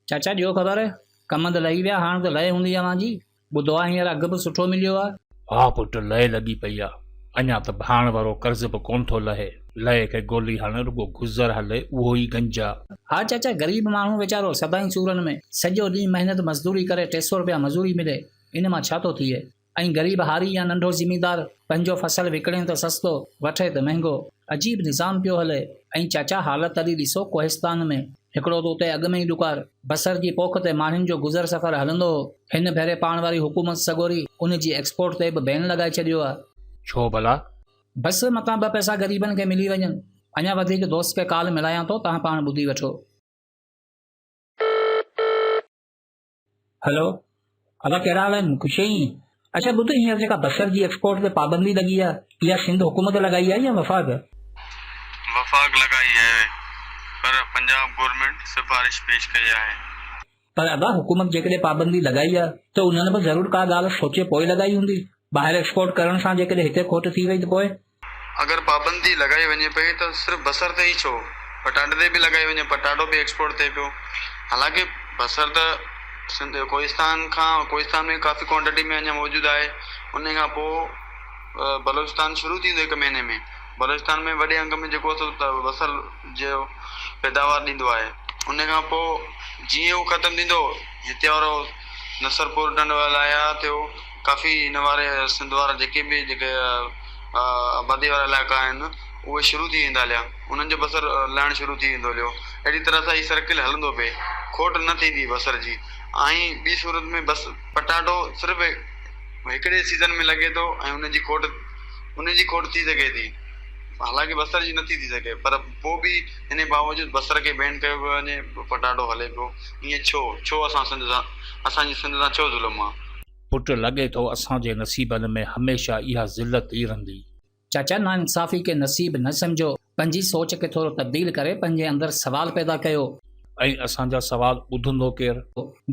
چاچا ڏيو خبر، ڪمند لهي ويا، هاڻ ته لئه هوندي اوهان جي. ٻڌو آ هينئر اگهه به سٺو مليو آ. ها پٽ لئه لڳي پئي آ. اڃا ته ڀاڻ وارو قرض به ڪونه ٿو لهي. لئه کي گولي هڻ رڳو گذر هلي اهو ئي گنج آ. ها چاچا غريب ماڻهو ويچارو سدائين سورن ۾. سڄو ڏينهن محنت مزدوري ڪري 300 رپيا مزوري ملي ان مان ڇا ٿو ٿئي. ۽ غريب هاري يا ننڍو زميندار پنهنجو فصل وڪڻي ته سستو، وٺي ته مهنگو. عجيب نظام پيو هلي. ۽ چاچا حالت هلي ڏسو ڪوهستان ۾. هڪڙو ته اتي اڳ ۾ ئي ڏڪار. بصر جي پوک تي ماڻهن جو گذر سفر هلندو هو. هن ڀيري پاڻ واري حڪومت سڳوري ان جي ايڪسپورٽ تي به بين لڳائي ڇڏيو آهي. ڇو ڀلا؟ بس متان ٻه پئسا غريبن کي ملي وڃن. اڃا وڌيڪ دوست کي ڪال ملايان ٿو توهان پاڻ ٻڌي وٺو. هلو ادا ڪهڙا حال آهن خوش آهين اڇا ٻڌ هينئر جيڪا بصر جي ايڪسپورٽ تي پابندي لڳي آهي اها سنڌ حڪومت لڳائي آهي يا وفاق؟ وفاق لڳائي آهي پر پنجاب گورنمينٽ سفارش پيش ڪئي آهي. پر ادا حڪومت جيڪڏهن پابندي لڳائي آهي ته انهن به ضرور ڪا ڳالهه سوچي پوء لڳائي هوندي ٻاهر ايڪسپورٽ ڪرڻ سان جيڪڏهن هتي کوٽ ٿي وئي ته پوء؟ اگر پابندي لڳائي وڃي پئي ته صرف بصر تي ئي ڇو؟ پٽاٽي تي به لڳائي وڃي، پٽاٽو به ايڪسپورٽ ٿئي پيو. حالانڪه بصر ته سنڌ ڪوهستان کان ڪوهستان ۾ ڪافي ڪوانٽٽي ۾ اڃا موجود آهي. ان کان پوء بلوچستان شروع ٿيندو هڪ مهيني ۾ بلوچستان ۾ وڏي انگ ۾ جيڪو سو بصر جو پيداوار ڏيندو آهي. ان کان پوء جيئن هو ختم ٿيندو هتي وارو نصرپور ٽنڊوالهيار ٿيو ڪافي هن واري سنڌ وارا جيڪي به جيڪي آبادي وارا علائقا آهن اهي شروع ٿي ويندا هليا انهن جو بصر لهڻ شروع ٿي ويندو هليو اهڙي طرح سان هي سرڪل هلندو پئي کوٽ نه ٿيندي بصر جي ۽ ٻي صورت ۾ بس پٽاٽو صرف هڪڙي سيزن ۾ لڳي ٿو ۽ ان جي کوٽ ان جي کوٽ ٿي سگهي ٿي حالانڪه بصر جي نٿي ٿي سگهي پر پوء به ان باوجود بصر کي بين ڪيو پيو وڃي پٽاٽو هلي پيو ائين ڇو ڇو اسان سنڌ سان اسان جي سنڌ سان ڇو ظلم آ. پٽ لڳي ٿو اسان جي نصيبن ۾ هميشه اها ذلت ئي رهندي. چاچا ناانصافي کي نصيب نه سمجهو، پنهنجي سوچ کي ٿورو تبديل ڪري پنهنجي اندر سوال پيدا ڪيو. ۽ اسان جا سوال ٻڌندو ڪير؟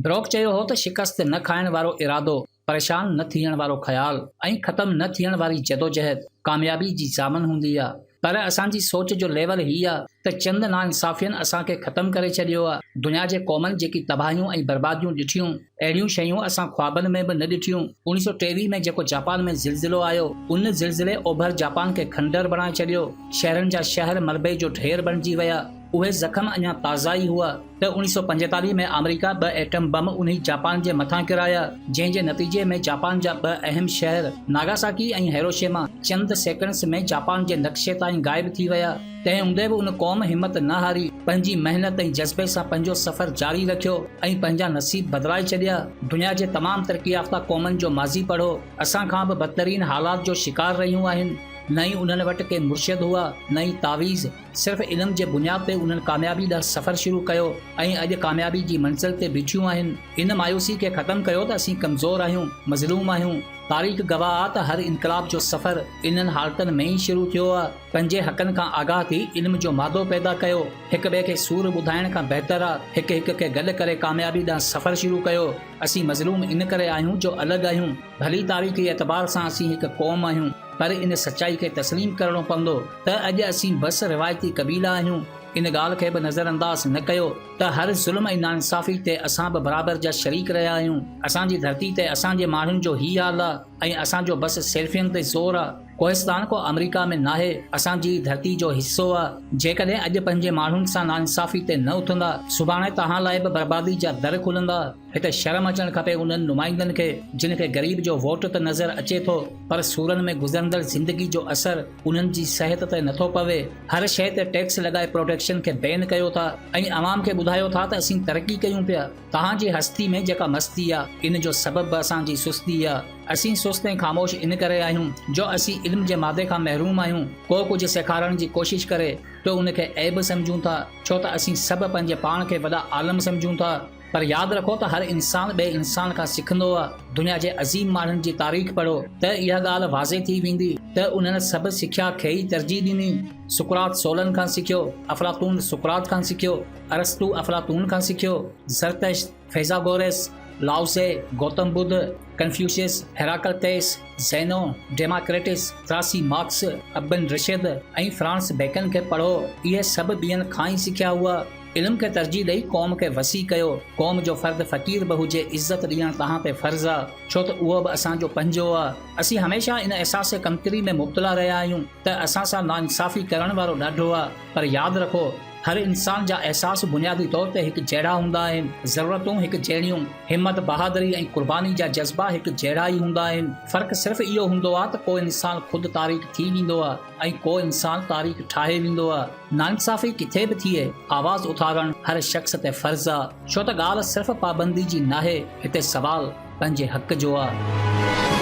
بروڪ چيو هو ته شڪست نه کائڻ وارو ارادو، پريشان نه ٿيڻ وارو خيال ۽ ختم نه ٿيڻ واري جدوجهد ڪاميابي جي ضامن هوندي آ. پر اسان جي سوچ جو ليول هي آ ته چند ناانصافين اسان کي ختم ڪري ڇڏيو آ. دنيا جي قومن جيڪي تباهيون ۽ برباديون ڏٺيون، اهڙيون شيون اسان خوابن ۾ به نه ڏٺيون. 1923 ۾ جيڪو جاپان ۾ زلزلو آيو، ان زلزلي اوڀر جاپان کي کنڊر بڻائي ڇڏيو. شهرن جا شهر ملبي جو ڍير بڻجي ويا. اهي زخم اڃا تازا ئي هئا ته 1945 ۾ آمريڪا ٻه ايٽم بم انهي جاپان جي مٿان ڪيرايا، جنهن جي نتيجي ۾ جاپان جا ٻه اهم شهر ناگاساڪي ۽ هيروشيما چند سيڪنڊز ۾ جاپان جي نقشي تان ئي غائب ٿي ويا. تنهن هوندي به ان قوم همت نه هاري، پنهنجي محنت ۽ جذبي سان پنهنجو سفر جاري رکيو ۽ پنهنجا نصيب بدلائي ڇڏيا. دنيا جي تمام ترقي يافته قومن جو ماضي پڙهو، اسان کان به بدترين حالات جو شڪار رهيون آهن. نه ئي انهن وٽ ڪي مرشد هئا، نه ئي تعويذ. صرف علم جي بنياد تي انهن ڪاميابي ڏانهن سفر شروع ڪيو ۽ اڄ ڪاميابي جي منزل تي بيٺيون آهن. ان مايوسي کي ختم ڪيو ته اسين ڪمزور آهيون، مظلوم آهيون. تاريخ گواهه آ ته هر انقلاب جو سفر انهن حالتن ۾ ئي شروع ٿيو آ. پنهنجي حقن کان آگاهه ٿي علم جو مادو پيدا ڪيو. هڪ ٻئي کي سور ٻڌائڻ کان بهتر آ هڪ هڪ کي گڏ ڪري ڪاميابي ڏانهن سفر شروع ڪيو. اسين مظلوم ان ڪري آهيون جو الڳ آهيون. ڀلي تاريخي اعتبار سان اسين هڪ قوم آهيون پر ان سچائي کي تسليم ڪرڻو پوندو ته اڄ اسين بس روايتي قبيلا آهيون. ان ڳالهه کي به نظرانداز نه ڪيو ته هر ظلم ۽ ناانصافي تي اسان به برابر جا شريڪ رهيا آهيون. اسان جي ڌرتي تي اسان جي ماڻهن جو هي حال آ ۽ اسان جو بس سيلفين تي زور آ. ڪوهستان ڪو آمريڪا ۾ ناهي، اسان جي ئي ڌرتي جو حصو آ. جيڪڏهن اڄ پنهنجي ماڻهن سان ناانصافي تي نه اٿندا، سڀاڻي توهان لاء به بربادي جا در کلندا. هتي شرم اچڻ کپي انهن نمائندن کي جن کي غريب جو ووٽ ته نظر اچي ٿو پر سورن ۾ گذرندڙ زندگي جو اثر انهن جي صحت تي نٿو پوي. هر شيء تي ٽيڪس لڳائي پروڊڪشن کي بين ڪيو ٿا ۽ عوام کي ٻڌايو ٿا ته اسين ترقي ڪيون پيا. توهان جي هستي ۾ جيڪا مستي آ ان جو سبب به اسان جي سستي آ. اسين سست ۽ خاموش ان ڪري آهيون جو اسين علم جي مادي کان محروم آهيون. ڪو ڪجهه سيکارڻ جي ڪوشش ڪري ته ان کي عيب سمجهون ٿا ڇو ته اسين سڀ پنهنجي پاڻ کي وڏا عالم سمجهون ٿا. پر ياد رکو ته هر انسان ٻئي انسان کان سکندو آ. دنيا جي عظيم ماڻهن جي تاريخ پڙهو ته اها ڳالهه واضح ٿي ويندي ته انهن سڀ سکيا کي ئي ترجيح ڏني. سقراط سولن کان سکيو، افلاطون سقراط کان سکيو، ارسطو افلاطون کان سکيو، Zarathustra, Pythagoras, Lao Tzu, Gautam Buddha, Confucius, Heraclitus, Zeno, Democritus, Thrasymachus, Ibn Rushd ۽ Francis Bacon کي پڙهو، اهي سڀ ٻين کان ئي سکيا هئا. علم کي ترجيح ڏئي قوم کي وسيع ڪيو. قوم جو فرد فقير به هجي عزت ڏيڻ توهان تي فرض آ، ڇو ته اهو به اسان جو پنهنجو آ. اسين هميشه ان احساس ڪمتري ۾ مبتلا رهيا آهيون ته اسان سان ناانصافي ڪرڻ وارو ڏاڍو آ، پر ياد رکو هر انسان جا احساس بنيادي طور تي هڪ جهڙا هوندا آهن، ضرورتون هڪ جهڙيون، همت، بهادري ۽ قرباني جا جذبا هڪ جهڙا ئي هوندا آهن، فرق صرف اهو هوندو آ ته ڪو انسان خود تاريخ ٿي ويندو آ ۽ ڪو انسان تاريخ ٺاهي ويندو آ. ناانصافي ڪٿي به ٿئي آواز اٿارڻ هر شخص تي فرض آ، ڇو ته ڳالهه صرف پابندي جي ناهي، هتي سوال پنهنجي حق جو آ.